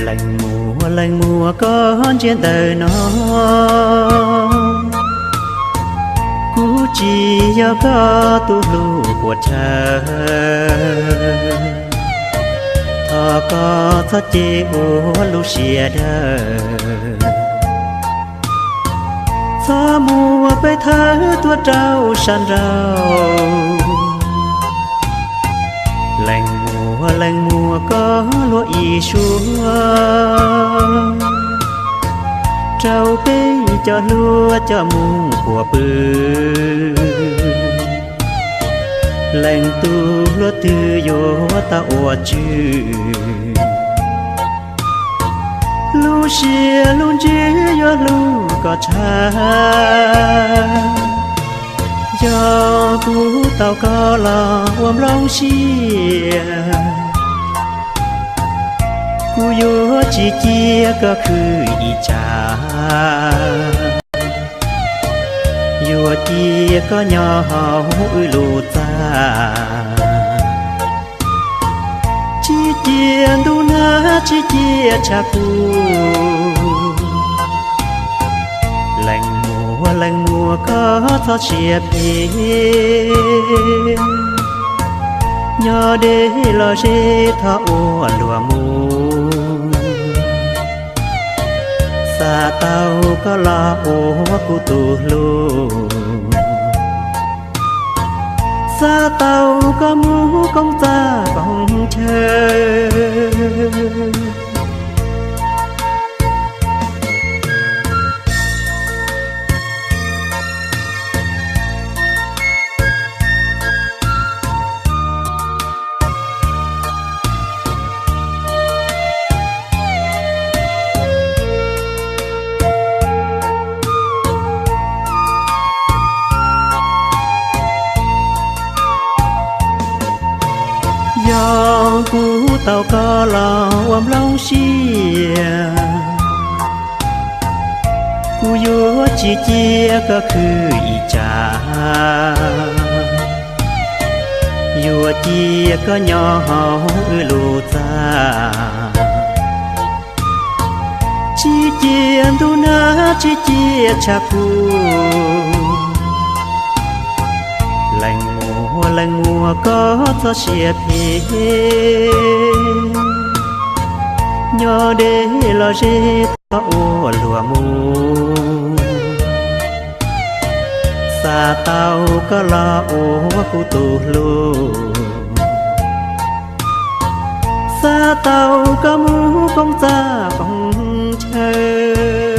Leej muam, leej muam, koj ntsia ntawm no, kuv tsis yog koj tus hlub puas chaw. Thov koj txhob cem ua lub siab dawb, txhob muab peb thawb tuaj rau sab nraud. Leej muam, leej muam, koj luag ib suab, rau peb cov hluas coj mus puas pw. Leej tub hluas twg yuav tau ua tswv, lub siab lub ntsws yuav hlub koj tshaj. Yog kuv tau koj los ua nplooj siab, kuv yuav tsis cia koj khwv ib tsam, yuav cia koj nyob hauv wb lub txaj. Tsis cia ntuj nag, tsis cia tshav kub. Leej muam, leej muam, koj txhob siab phem, nyob deb los ze thov ua luag mus. Xav tau koj los ua kuv tus hlub, xav tau koj mus koom txaj koom chaw. Yog kuv tau koj los ua nplooj siab, kuv yuav tsis cia koj khwv ib tsam, yuav cia koj nyob hauv wb lub txaj. Tsis cia ntuj nag, tsis cia tshav kub. Leej muam, leej muam, koj txhob siab phem, nyob deb los ze thov ua luag mus. Xav tau koj los ua kuv tus hlub, xav tau koj mus koom txaj koom chaw.